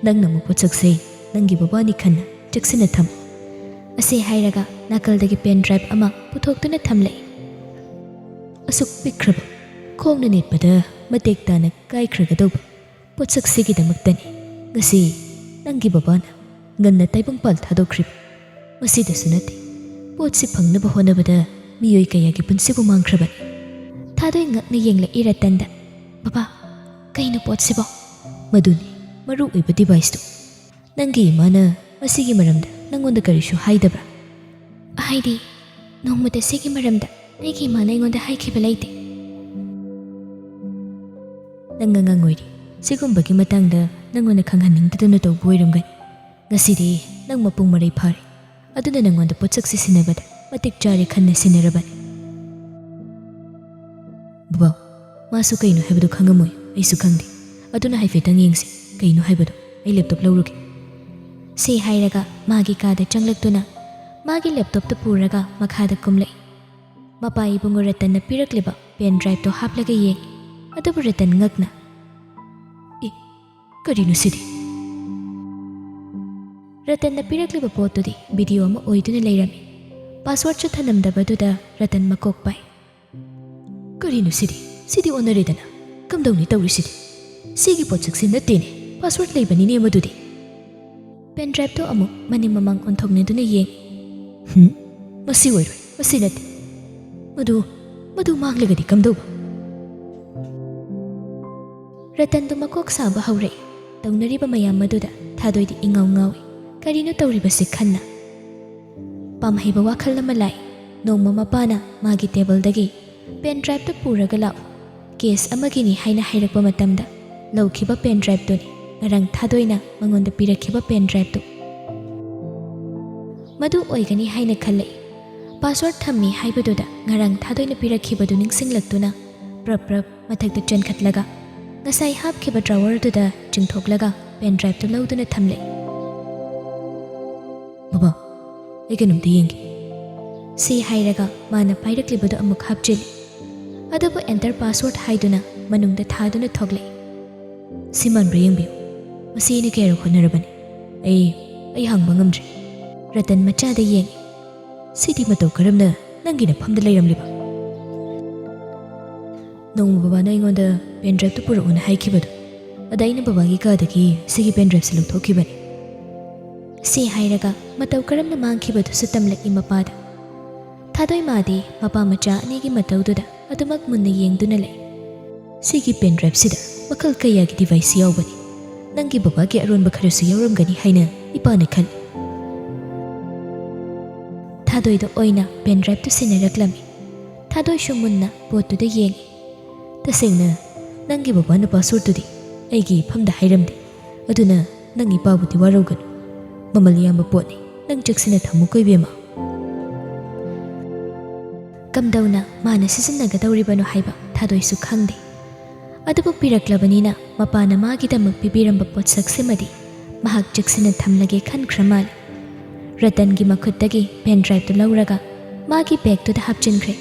ꯅꯪꯅ ꯑꯃꯨꯛ ꯄꯣꯠꯁꯛꯁꯦ ꯅꯪꯒꯤ ꯕꯕꯥꯅꯤ ꯈꯟꯅ ꯆꯦꯛꯁꯤꯟꯅ ꯊꯝꯃꯨ꯫" ꯑꯁꯤ ꯍꯥꯏꯔꯒ ꯅꯥꯀꯜꯗꯒꯤ ꯄꯦꯟ ꯗ꯭ꯔꯥꯏꯚ ꯑꯃ ꯄꯨꯊꯣꯛꯇꯨꯅ ꯊꯝꯂꯛꯏ꯫ ꯑꯁꯨꯛ ꯄꯤꯛꯈ꯭ꯔꯕ, ꯈꯣꯡꯅ ꯅꯦꯠꯄꯗ ꯃꯇꯦꯛ ꯇꯥꯅ ꯀꯥꯏꯈ꯭ꯔꯒꯗꯧꯕ ꯄꯣꯠꯁꯛꯁꯤꯒꯤꯗꯃꯛꯇꯅꯤ ꯉꯁꯤ ꯅꯪꯒꯤ ꯕꯕꯥꯅ ꯉꯟꯅ ꯇꯥꯏꯕꯪꯄꯥꯜ ꯊꯥꯗꯣꯛꯈ꯭ꯔꯤꯕ꯫ ꯃꯁꯤꯗꯁꯨ ꯅꯠꯇꯦ, ꯄꯣꯠꯁꯤ ꯐꯪꯅꯕ ꯍꯣꯠꯅꯕꯗ ꯃꯤꯑꯣꯏ ꯀꯌꯥꯒꯤ ꯄꯨꯟꯁꯤꯕꯨ ꯃꯥꯡꯈ꯭ꯔꯕꯅꯤ꯫ ꯊꯥꯗꯣꯏ ꯉꯛꯅ ꯌꯦꯡꯂꯛꯏ ꯔꯇꯟꯗ꯫ "ꯕꯕꯥ, ꯀꯩꯅꯣ ꯄꯣꯠꯁꯤꯕꯣ?" "ꯃꯗꯨꯅꯤ ꯃꯔꯨ ꯑꯣꯏꯕ ꯗꯤꯚꯥꯏꯁꯇꯨ꯫ ꯅꯪꯒꯤ ꯏꯃꯥꯅ ꯃꯁꯤꯒꯤ ꯃꯔꯝꯗ ꯅꯪꯉꯣꯟꯗ ꯀꯔꯤꯁꯨ ꯍꯥꯏꯗꯕ꯭ꯔꯥ?" "ꯍꯥꯏꯗꯤ, ꯅꯣꯡꯃꯇ ꯁꯤꯒꯤ ꯃꯔꯝꯗ ꯑꯩꯒꯤ ꯏꯃꯥꯅ ꯑꯩꯉꯣꯟꯗ ꯍꯥꯏꯈꯤꯕ ꯂꯩꯇꯦ꯫" "ꯅꯪ ꯑꯉꯥꯡ ꯑꯣꯏꯔꯤ, ꯁꯤꯒꯨꯝꯕꯒꯤ ꯃꯇꯥꯡꯗ ꯅꯪꯉꯣꯟꯗ ꯈꯪꯍꯟꯅꯤꯡꯗꯗꯅ ꯇꯧꯕ ꯑꯣꯏꯔꯝꯒꯅꯤ꯫ ꯉꯁꯤꯗꯤ ꯅꯪ ꯃꯄꯨꯡ ꯃꯔꯩ ꯐꯥꯔꯦ, ꯑꯗꯨꯅ ꯅꯪꯉꯣꯟꯗ ꯄꯣꯠꯁꯛꯁꯤ ꯁꯤꯟꯅꯕꯗ ꯃꯇꯤꯛ ꯆꯥꯔꯦ ꯈꯟꯅ ꯁꯤꯟꯅꯔꯕꯅꯤ꯫" "ꯕꯕꯥ, ꯃꯥꯁꯨ ꯀꯩꯅꯣ ꯍꯥꯏꯕꯗꯨ ꯈꯪꯉꯝꯃꯣꯏ, ꯑꯩꯁꯨ ꯈꯪꯗꯦ꯫ ꯑꯗꯨꯅ ꯍꯥꯏꯐꯦꯠꯇꯪ ꯌꯦꯡꯁꯤ, ꯀꯩꯅꯣ ꯍꯥꯏꯕꯗꯣ꯫ ꯑꯩ ꯂꯦꯞꯇꯣꯞ ꯂꯧꯔꯨꯒꯦ꯫" ꯁꯤ ꯍꯥꯏꯔꯒ ꯃꯥꯒꯤ ꯀꯥꯗ ꯆꯪꯂꯛꯇꯨꯅ ꯃꯥꯒꯤ ꯂꯦꯞꯇꯣꯞꯇꯨ ꯄꯨꯔꯒ ꯃꯈꯥꯗ ꯀꯨꯝꯂꯛꯏ꯫ ꯃꯄꯥ ꯏꯕꯨꯡꯉꯣ ꯔꯇꯟꯅ ꯄꯤꯔꯛꯂꯤꯕ ꯄꯦꯟ ꯗ꯭ꯔꯥꯏꯚꯇꯣ ꯍꯥꯞꯂꯒ ꯌꯦꯡꯉꯤ꯫ ꯑꯗꯨꯕꯨ ꯔꯇꯟ ꯉꯛꯅ, "ꯑꯦ, ꯀꯔꯤꯅꯣ ꯁꯤꯗꯤ?" ꯔꯇꯟꯅ ꯄꯤꯔꯛꯂꯤꯕ ꯄꯣꯠꯇꯨꯗꯤ ꯚꯤꯗꯤꯑꯣ ꯑꯃ ꯑꯣꯏꯗꯨꯅ ꯂꯩꯔꯝꯃꯤ꯫ ꯄꯥꯁꯋꯥꯔꯗꯁꯨ ꯊꯅꯝꯗꯕꯗꯨꯗ ꯔꯇꯟ ꯃꯀꯣꯛ ꯄꯥꯏ꯫ "ꯀꯔꯤꯅꯣ ꯁꯤꯗꯤ? ꯁꯤꯗꯤ ꯑꯣꯟꯅꯔꯦꯗꯅ꯫ ꯀꯝꯗꯧꯅꯤ ꯇꯧꯔꯤꯁꯤꯗꯤ? ꯁꯤꯒꯤ ꯄꯣꯠꯁꯛꯁꯤ ꯅꯠꯇꯦꯅꯦ, ꯄꯥꯁꯋꯥꯔꯗ ꯂꯩꯕꯅꯤꯅꯦ ꯃꯗꯨꯗꯤ꯫" ꯄꯦꯟ ꯗ꯭ꯔꯥꯏꯚꯇꯨ ꯑꯃꯨꯛ ꯃꯅꯤꯡ ꯃꯃꯥꯡ ꯑꯣꯟꯊꯣꯛꯅꯗꯨꯅ ꯌꯦꯡꯉꯤ꯫ "ꯍꯨꯝ, ꯃꯁꯤ ꯑꯣꯏꯔꯣꯏ, ꯃꯁꯤ ꯅꯠꯇꯦ꯫ ꯃꯗꯨ, ꯃꯗꯨ ꯃꯥꯡꯂꯒꯗꯤ ꯀꯝꯗꯧꯕ?" ꯔꯇꯟꯗꯨ ꯃꯀꯣꯛ ꯁꯥꯕ ꯍꯧꯔꯛꯏ꯫ ꯇꯧꯅꯔꯤꯕ ꯃꯌꯥꯝ ꯑꯗꯨꯗ ꯊꯥꯗꯣꯏꯗꯤ ꯏꯉꯥꯎ ꯉꯥꯎꯏ꯫ ꯀꯔꯤꯅꯣ ꯇꯧꯔꯤꯕꯁꯤ ꯈꯟꯅ? ꯄꯥꯝꯍꯩꯕ ꯋꯥꯈꯜ ꯑꯃ ꯂꯥꯛꯏ꯫ ꯅꯣꯡꯃ ꯃꯄꯥꯅ ꯃꯥꯒꯤ ꯇꯦꯕꯜꯗꯒꯤ "ꯄꯦꯟ ꯗ꯭ꯔꯥꯏꯚꯇꯨ ꯄꯨꯔꯒ ꯂꯥꯛꯎ, ꯀꯦꯁ ꯑꯃꯒꯤꯅꯤ" ꯍꯥꯏꯅ ꯍꯥꯏꯔꯛꯄ ꯃꯇꯝꯗ, ꯂꯧꯈꯤꯕ ꯄꯦꯟ ꯗ꯭ꯔꯥꯏꯚꯇꯨꯅꯤ ꯉꯔꯥꯡ ꯊꯥꯗꯣꯏꯅ ꯃꯉꯣꯟꯗ ꯄꯤꯔꯛꯈꯤꯕ ꯄꯦꯟ ꯗ꯭ꯔꯥꯏꯚꯇꯨ꯫ ꯃꯗꯨ ꯑꯣꯏꯒꯅꯤ ꯍꯥꯏꯅ ꯈꯜꯂꯛꯏ꯫ ꯄꯥꯁꯋꯥꯔꯗ ꯊꯝꯃꯤ ꯍꯥꯏꯕꯗꯨꯗ ꯉꯔꯥꯡ ꯊꯥꯗꯣꯏꯅ ꯄꯤꯔꯛꯈꯤꯕꯗꯨ ꯅꯤꯡꯁꯤꯡꯂꯛꯇꯨꯅ ꯄ꯭ꯔꯞ ꯄ꯭ꯔꯞ ꯃꯊꯛꯇ ꯆꯦꯟꯈꯠꯂꯒ ꯉꯁꯥꯏ ꯍꯥꯞꯈꯤꯕ ꯗ꯭ꯔꯥꯋꯔꯗꯨꯗ ꯆꯤꯡꯊꯣꯛꯂꯒ ꯄꯦꯟ ꯗ꯭ꯔꯥꯏꯚꯇꯨ ꯂꯧꯗꯨꯅ ꯊꯝꯂꯛꯏ꯫ "ꯕꯕꯥ, ꯑꯩ ꯀꯩꯅꯣꯝꯇ ꯌꯦꯡꯒꯦ," ꯁꯤ ꯍꯥꯏꯔꯒ ꯃꯥꯅ ꯄꯥꯏꯔꯛꯂꯤꯕꯗꯨ ꯑꯃꯨꯛ ꯍꯥꯞꯆꯤꯜꯂꯤ꯫ ꯑꯗꯨꯕꯨ ꯑꯦꯟꯇꯔ ꯄꯥꯁꯋꯥꯔꯗ ꯍꯥꯏꯗꯨꯅ ꯃꯅꯨꯡꯗ ꯊꯥꯗꯨꯅ ꯊꯣꯛꯂꯛꯏ꯫ "ꯁꯤ ꯃꯥꯟꯕ꯭ꯔꯥ ꯌꯦꯡꯕꯤꯌꯨ꯫ ꯃꯁꯤ ꯑꯩꯅ ꯀꯌꯥꯔꯛ ꯍꯣꯠꯅꯔꯕꯅꯤ꯫ ꯑꯩ, ꯑꯩ ꯍꯥꯡꯕ ꯉꯝꯗ꯭ꯔꯦ꯫" ꯔꯇꯟ ꯃꯆꯥꯗ ꯌꯦꯡꯉꯤ꯫ "ꯁꯤꯗꯤ ꯃꯇꯧ ꯀꯔꯝꯅ ꯅꯪꯒꯤ ꯅꯐꯝꯗ ꯂꯩꯔꯝꯂꯤꯕ?" "ꯅꯣꯡꯃ ꯕꯕꯥꯅ ꯑꯩꯉꯣꯟꯗ ꯄꯦꯟ ꯗ꯭ꯔꯥꯏꯚꯇꯨ ꯄꯨꯔꯛꯎꯅ ꯍꯥꯏꯈꯤꯕꯗꯨ, ꯑꯗ ꯑꯩꯅ ꯕꯕꯥꯒꯤ ꯀꯥꯗꯒꯤ ꯁꯤꯒꯤ ꯄꯦꯟ ꯗ꯭ꯔꯥꯏꯚꯁꯤ ꯂꯧꯊꯣꯛꯈꯤꯕꯅꯤ꯫" ꯁꯤ ꯍꯥꯏꯔꯒ ꯃꯇꯧ ꯀꯔꯝꯅ ꯃꯥꯡꯈꯤꯕꯗꯨꯁꯨ ꯇꯝꯂꯛꯏ ꯃꯄꯥꯗ꯫ ꯊꯥꯗꯣꯏ ꯃꯥꯗꯤ ꯃꯄꯥ ꯃꯆꯥ ꯑꯅꯤꯒꯤ ꯃꯇꯧꯗꯨꯗ ꯑꯗꯨꯃꯛ ꯃꯨꯟꯅ ꯌꯦꯡꯗꯨꯅ ꯂꯩ꯫ "ꯁꯤꯒꯤ ꯄꯦꯟ ꯗ꯭ꯔꯥꯏꯚꯁꯤꯗ ꯃꯈꯜ ꯀꯌꯥꯒꯤ ꯗꯤꯚꯥꯏꯁ ꯌꯥꯎꯕꯅꯤ꯫ ꯅꯪꯒꯤ ꯕꯕꯥꯒꯤ ꯑꯔꯣꯟꯕ ꯈꯔꯁꯨ ꯌꯥꯎꯔꯝꯒꯅꯤ ꯍꯥꯏꯅ ꯏꯄꯥꯅ ꯈꯜꯂꯤ꯫" ꯊꯥꯗꯣꯏꯗ ꯑꯣꯏꯅ ꯄꯦꯟ ꯗ꯭ꯔꯥꯏꯚꯇꯨ ꯁꯤꯟꯅꯔꯛꯂꯝꯃꯤ꯫ ꯊꯥꯗꯣꯏꯁꯨ ꯃꯨꯟꯅ ꯄꯣꯠꯇꯨꯗ ꯌꯦꯡꯉꯤ꯫ "ꯇꯁꯦꯡꯅ ꯅꯪꯒꯤ ꯕꯕꯥꯅ ꯄꯥꯁꯋꯥꯔꯗꯇꯨꯗꯤ ꯑꯩꯒꯤ ꯏꯐꯝꯗ ꯍꯥꯏꯔꯝꯗꯦ꯫ ꯑꯗꯨꯅ ꯅꯪ ꯏꯄꯥꯕꯨꯗꯤ ꯋꯥꯔꯧꯒꯅꯨ꯫ ꯃꯃꯜ ꯌꯥꯝꯕ ꯄꯣꯠꯅꯤ꯫ ꯅꯪ ꯆꯦꯛꯁꯤꯟꯅ ꯊꯝꯃꯨꯀꯣ, ꯏꯕꯦꯝꯃ꯫" ꯀꯝꯗꯧꯅ ꯃꯥꯅ ꯁꯤꯖꯤꯟꯅꯒꯗꯧꯔꯤꯕꯅꯣ ꯍꯥꯏꯕ ꯊꯥꯗꯣꯏꯁꯨ ꯈꯪꯗꯦ꯫ ꯑꯗꯨꯕꯨ ꯄꯤꯔꯛꯂꯕꯅꯤꯅ ꯃꯄꯥꯅ ꯃꯥꯒꯤꯗꯃꯛ ꯄꯤꯕꯤꯔꯝꯕ ꯄꯣꯠꯁꯛꯁꯤꯃꯗꯤ ꯃꯍꯥꯛ ꯆꯦꯛꯁꯤꯟꯅ ꯊꯝꯂꯒꯦ ꯈꯟꯈ꯭ꯔ ꯃꯥꯜꯂꯦ꯫ ꯔꯇꯟꯒꯤ ꯃꯈꯨꯠꯇꯒꯤ ꯄꯦꯟ ꯗ꯭ꯔꯥꯏꯚꯇꯨ ꯂꯧꯔꯒ ꯃꯥꯒꯤ ꯕꯦꯒꯇꯨꯗ ꯍꯥꯞꯆꯤꯟꯈ꯭ꯔꯦ꯫